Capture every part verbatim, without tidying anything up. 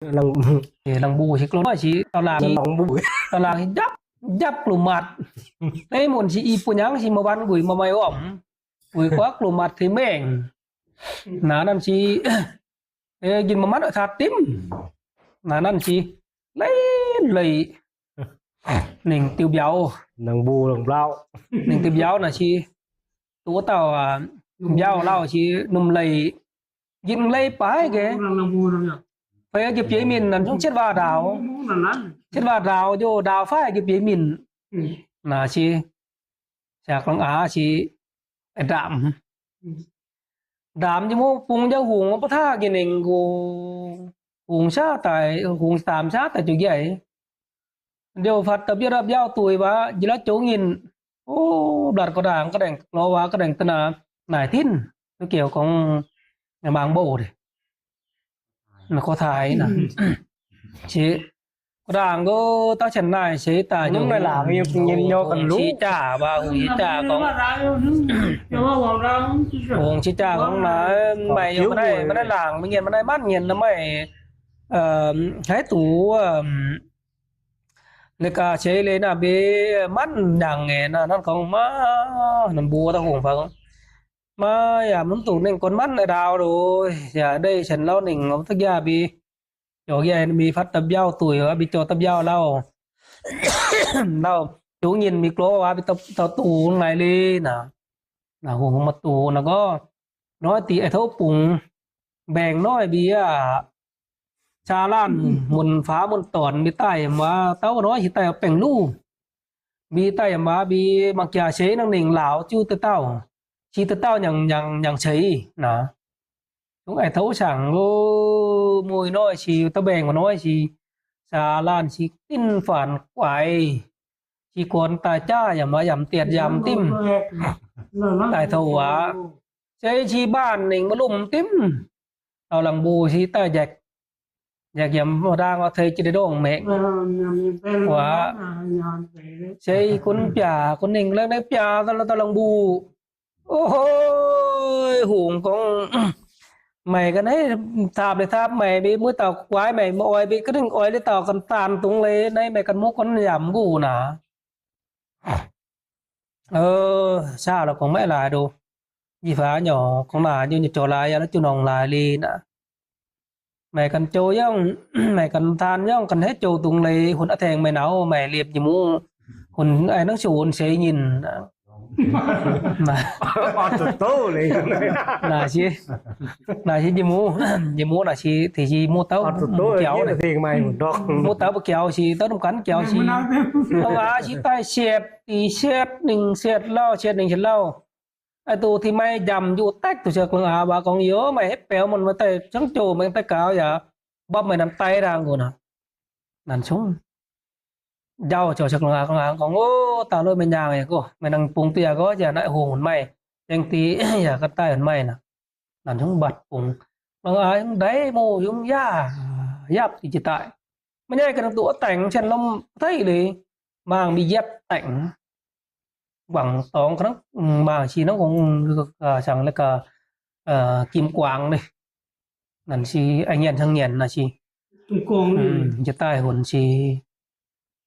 Lăng, ê, lăng bu ꞌchí ꞌcọ ꞌnọi ꞌchí ꞌtạu lăng, lăng bu, ꞌtạu lăng ꞌchí dắp, dắp ꞌcọ ꞌmặt. Té ꞌmuôn ꞌchí ꞌi ꞌpu ꞌnhắng ꞌchí ꞌmá ꞌvắn gửi ꞌmá ꞌmạy ỏm. Gửi ꞌquá ꞌcọ ꞌmặt ꞌtí ꞌmẹng. ꞌNa ꞌnặn ꞌchí, ê, kin ꞌmá ꞌmắn ꞌthat ꞌtím. ꞌNa ꞌnặn ꞌchí ꞌlạy ꞌlạy ꞌnịnh ꞌtiếu biáo. Lăng bu lăng blau. ꞌNịnh ꞌtiếu biáo ꞌnạ ꞌchí. Tú ꞌtạu, à, biáo ꞌlẹo ꞌchí ꞌnum ꞌlạy. Kin ꞌlạy pay ꞌkê. Pay ꞌkê piế ꞌmịn ꞌnặn ꞌchung chết ꞌva đao. Chết ꞌva đao, dô đao ꞌphạ ꞌkê piế ꞌmịn. ꞌNa ꞌchí. Chả ꞌcọ ꞌlăng a ꞌchí. Ê, đam. Đam ꞌchí ꞌmú pung dáo hung ꞌpá ꞌtha kin ꞌnịnh ꞌcọ. Hung ꞌchá tai, hung tam ꞌchá tai ꞌchu ꞌgạy. Điêu phắt ta biết ꞌva biáo tui ꞌva, dí ꞌlạ ꞌchu ꞌnghịn. Ô, blat ꞌcọ đang, ꞌcọ đang, ꞌló ꞌva, ꞌcọ đang ta ꞌna, nải ꞌtin. Nó kiểu cỏng, nhà mạng bộ đi. ꞌNa ꞌcọ thái ꞌnạ. ꞌChí, ꞌcọ đang ꞌcọ, ta chăn nải, ꞌchí ta ꞌnhắng ꞌnụ. Nải lả, ꞌnhắng ꞌnhắng ꞌnhắng ꞌcắn lú. Hung ꞌchí chả, ꞌva hung ꞌchí chả cỏng. Hung ꞌchí chả cỏng ꞌnạ, ꞌmạy ꞌnhắng ꞌmá nải, ꞌmá nải lăng, ꞌmá ꞌnhắng ꞌmá nải ꞌmắn ꞌnhắng ꞌnạ ꞌmạy. Ơ, thái tủ, ơ, ꞌlẹo ꞌcọ ꞌchí ꞌlế ꞌnạ bê ꞌmắn ꞌnhắng ꞌnị ꞌnạ, ꞌnặn cỏng ꞌmá, ꞌnặn bu ta hung phắng. ꞌMá, yam ꞌmắn tủ ꞌnịnh ꞌcốn ꞌmắn ꞌlẹo đao đôi, yả đảy chăn ꞌlẹo ꞌnịnh, ꞌtá ꞌdạk ꞌva bê. Chô ꞌgạy ꞌmí phắt ta biáo tui ꞌva bê chô ta biáo ꞌlẹo. ꞌLẹo, ꞌchu ꞌnghịn ꞌmí ꞌcọ ꞌva bê ta, ta tủ ꞌnị ꞌlế ꞌnạ. ꞌNạ hung ꞌmá tủ ꞌnạ ꞌcọ. ꞌNọi ꞌtí ải thố pung. Beng ꞌnọi bê, à, ꞌchạ ꞌlan, ꞌmuôn phá ꞌmuôn tỏn bê tai ꞌmá, ꞌtạu ꞌnọi ꞌchí tai peng ꞌlu. Bê tai ꞌmá bê ꞌmặc kia ꞌchí ꞌnăng ꞌnịnh ꞌlẹo ꞌchu ta ꞌtạu. ꞌChí ta ꞌtạu ꞌnhắng, ꞌnhắng, ꞌnhắng ꞌchí ꞌnạ. ꞌChung ải thố chắng ꞌcọ, ꞌmui ꞌnọi ꞌchí, ta beng ꞌnọi ꞌchí. ꞌChạ ꞌlan ꞌchí ꞌtin phản quái. ꞌChí ꞌcốn tai ꞌchạ, yăm ꞌmá yăm tiệt yăm ꞌtím. Tai thố ꞌva. ꞌChí ꞌchí bản ꞌnịnh ꞌmá ꞌlum ꞌtím. ꞌTạu lăng bu ꞌchí tai dẹk. Dẹk yăm ꞌmá đang ꞌva thấy ꞌchí đảy đông mẹ. ꞌVa. ꞌChí ꞌcốn pia, ꞌcốn ꞌnịnh ꞌlẹo ꞌnị pia, ꞌtạu, ꞌtạu lăng bu. Ôi, hung cỏng. ꞌMạy căn ê, tháp đảy tháp ꞌmạy, bê ꞌmưa ꞌtạu quái ꞌmạy, ꞌmưa ôi, bê căn ꞌnịnh ôi đảy ꞌtạu căn tan túng ꞌlế, ꞌnị ꞌmạy căn ꞌmú ꞌcốn yăm ꞌcọ ꞌnạ. Ơ, ꞌchạ ꞌlẹo cỏng ꞌmạy lai đô. Dí phá ꞌnhó, cỏng ꞌnạ, ꞌnhó, ꞌnhó ꞌchọ lai, yá ꞌlẹo ꞌchu ꞌnọng lai ꞌlế ꞌnạ. ꞌMạy căn ꞌchọ ꞌdọng, ꞌmạy căn tan ꞌdọng, căn ꞌhế ꞌchọ túng ꞌlế, hôn ꞌtếng ꞌmạy náo, ꞌmạy liếp dí ꞌmú. Hôn ải ꞌnăng ꞌchu hôn ꞌchí ꞌnhịn. ꞌNạ. Ót tô ꞌlế. ꞌNạ ꞌchí. ꞌNạ ꞌchí dí ꞌmú, dí ꞌmú ꞌnạ ꞌchí, thì dí ꞌmú ꞌtạu. Ót tô ꞌlế, kéo ꞌnị. ꞋMú ꞌtạu báu kéo ꞌchí, ꞌtạu ꞌnặm căn kéo ꞌchí. ꞌTạu ꞌva ꞌchí tai siết, ꞌtí siết ꞌnịnh siết ꞌlẹo, siết ꞌnịnh siết ꞌlẹo. Ải tô thì ꞌmạy dăm dú tếc tô ꞌchớ ꞌcọ ꞌlăng a ꞌva cỏng yua, ꞌmạy hít pẻo ꞌmắn ꞌmá tai, chắng ꞌchu ꞌmạy tai cáo yá. Bắp ꞌmạy ꞌnặn tai đang ꞌcọ ꞌnạ. ꞌNặn ꞌsúng. Dao ꞌchọ ꞌchớ ꞌcọ ꞌlăng a, ꞌcọ ꞌlăng a cỏng, ô, ta ꞌlới ꞌmạy ꞌnhắng ê ꞌcọ, ꞌmạy ꞌnăng pung tia ꞌcọ, yá ꞌnạ hung hôn ꞌmạy. Chắng ꞌtí, yá căn tai hôn ꞌmạy ꞌnạ. ꞌNặn ꞌsúng bát pung. ꞌLăng a ꞌnhắng đảy ꞌmú ꞌdung yá, yáp ꞌtí ꞌchí tai. ꞌMá ꞌnhại căn tô tẻng, chăn ꞌlóm ꞌtếng ꞌlế. ꞌMang bê dép tẻng. Quảng tong ꞌcọ ꞌnăng, ꞌmang ꞌchí ꞌnăng cỏng, ơ, chắng ꞌlẹo ꞌcọ, ơ, kim quang ꞌnị. ꞌNặn ꞌchí, ải ꞌnhẹn chắng ꞌnhẹn ꞌnạ ꞌchí. Kim quang ꞌnị. Ừ, ꞌchí tai hôn ꞌchí.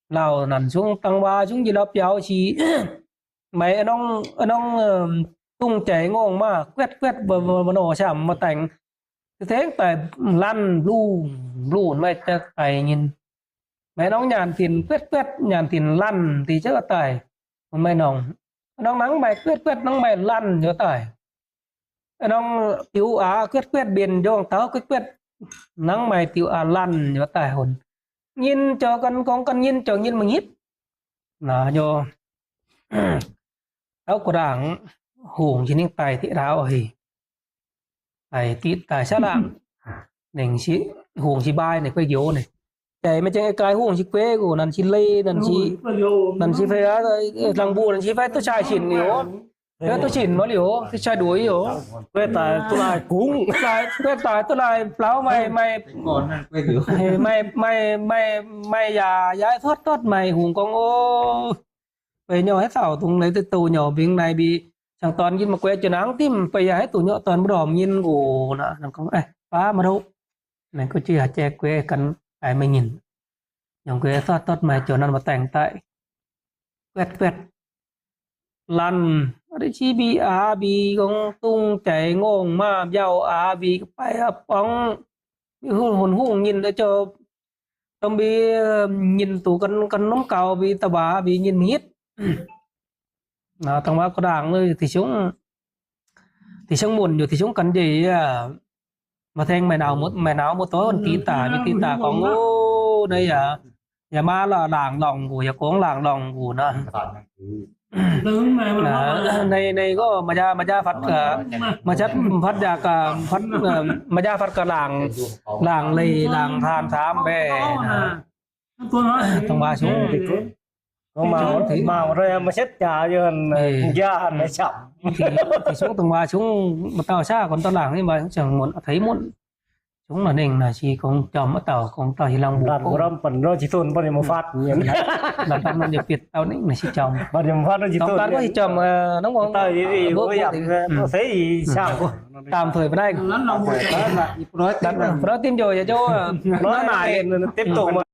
ꞌLẹo ꞌnặn ꞌsúng ꞌtáng ꞌva ꞌsúng dí ꞌlẹo piáo ꞌchí. ꞌMạy ꞌnọng, ꞌnọng, ơ, tung chảy ngông ꞌmá, quét, quét, ꞌva, ꞌva, ꞌva ꞌnọ chăm ꞌmá tẻng. Thì thế tại lăn blu, blu ꞌmạy chắc tai ꞌnhịn. ꞌMạy ꞌnọng nhẳn thìn quét quét, nhẳn thìn lăn thì chắc tai. ꞌMạy ꞌnọng. ꞌNọng ꞌnăng ꞌmạy quét quét, ꞌnăng ꞌmạy lăn chắc tai. ꞌNọng tiếu a quét quét, biên dông ꞌtáo quét quét. ꞌNăng ꞌmạy tiếu a lăn chắc tai hôn. ꞌNhịn ꞌchọ căn cỏng căn ꞌnhịn ꞌchọ ꞌnhịn ꞌmá ꞌnghít. ꞌNạ, dô. Áo ꞌcọ đang, hung ꞌchí ꞌnịnh tai ꞌtị đao hỉ. Tai ꞌtị tai ꞌsá lăng. ꞌNịnh ꞌchí, hung ꞌchí bai ꞌnị quê dô ꞌnị. Chảy ꞌmá chắng ải cai hung ꞌchí quê ꞌcọ, ꞌnặn ꞌchí ꞌlế, ꞌnặn ꞌchí, ꞌnặn ꞌchí phải, ơ, lăng bu, ꞌnặn ꞌchí phải tô ꞌchái sín ꞌlẹo. Ơ, tô sín ꞌmá ꞌlẹo, tô ꞌchái đuổi ꞌlẹo. Quê tai tô lai cúng. Lai, quê tai tô lai plau ꞌmạy, ꞌmạy. Ê, ꞌmạy, ꞌmạy, ꞌmạy, ꞌmạy, yá, yá, thoát, thoát ꞌmạy, hung cỏng, ô. Pay ꞌnhó ꞌhế thảu túng ꞌlế tô ꞌnhó bính ꞌnị bê. Chắng ꞌtọn ꞌnhịn ꞌmá quê ꞌchớ ꞌnăng ꞌtím, pay yá ꞌhế tô ꞌnhó ꞌtọn báu đom ꞌnhịn ꞌcọ ꞌnạ, ꞌnặn cỏng, ê, ꞌpá ꞌmá đô. ꞌnặn ꞌcọ ꞌchí hảư ꞌchẹ ꞌquế căn ai ꞌmí ꞌnghín. Dong ꞌquế tót tót ꞌmí ꞌchọ ꞌnặn ꞌmá ꞌteng ꞌtẹ. Quét quét. Lăn, ꞌri ꞌchí ꞌvi a ꞌvi ꞌcóng tung chảy ngông ꞌmá ꞌvạu a ꞌvi pay a póng. ꞌVi ꞌhung ꞌhung ꞌhung ꞌnghín ꞌchọ. Tong ꞌvi, ơ, ꞌnghín tu căn, căn ꞌnúm cau ꞌvi ta ꞌva ꞌvi ꞌnghín ꞌmí hít. ꞌNa, tong ꞌva ꞌcọ đang ꞌnớ, thì sống, thì sống muôn dú, thì sống căn dế, à. ꞌMá ꞌteng ꞌmí ꞌnáo ꞌmá, ꞌmí ꞌnáo ꞌmá ꞌtố, ꞌnị ꞌtí ta, ꞌnị ꞌtí ta cong, ô, ꞌnị, à. Dá ꞌmá ꞌlạ lăng lỏng ꞌcọ, dá cong lăng lỏng ꞌcọ ꞌnớ. ꞌNa, ꞌnị, ꞌnị ꞌcọ ꞌmá dá, ꞌmá dá phắt, à, ꞌmá dá phắt dá cá, phắt, à, ꞌmá dá phắt cá lăng, lăng ꞌlế, lăng than tham ꞌvẹ, ꞌnớ. Tong ꞌva sống, ꞌcọ ꞌmá, ꞌmá ꞌmá ꞌtoi ꞌmá sét cá dú ꞌnặn, ơ, ꞌnị, dú ꞌnặn ꞌmá sắm. Thì, thì sống tong ꞌva sống ꞌmá ꞌtạu ꞌsá ꞌcốn ꞌtoi lăng ꞌnị ꞌmá sống muôn, à, thấy muôn. Sống ꞌnặn ꞌnưng ꞌnạ ꞌchí ꞌcóng chom ꞌmá ꞌtạu, ꞌcóng ꞌtoi ꞌlăng bu. Lăn ꞌcọ ꞌcốn ꞌpắn ꞌnọ ꞌchí ꞌtôn ꞌpắn ꞌmá phắt ꞌnị. Lăn ꞌpắn ꞌnặn dú piết ꞌtạu ꞌnị ꞌnạ ꞌchí chom. ꞌPắn ꞌmá phắt ꞌnọ ꞌchí ꞌtôn. Tong ꞌpắn ꞌcọ ꞌchí chom, ơ, ꞌnọng ꞌcóng ꞌtoi dí dí, ơ, bố dí dí, dí, ꞌcọ, ừ, ꞌcọ thấy sao ꞌcọ. Tạm thời bên đây. Lăn ꞌnọng ꞌcọ. Lăn ꞌnọng ꞌcọ. Lăn ꞌnọng ꞌcọ. Lăn ꞌnọng ꞌcọ. Lăn ꞌnọng ꞌcọ.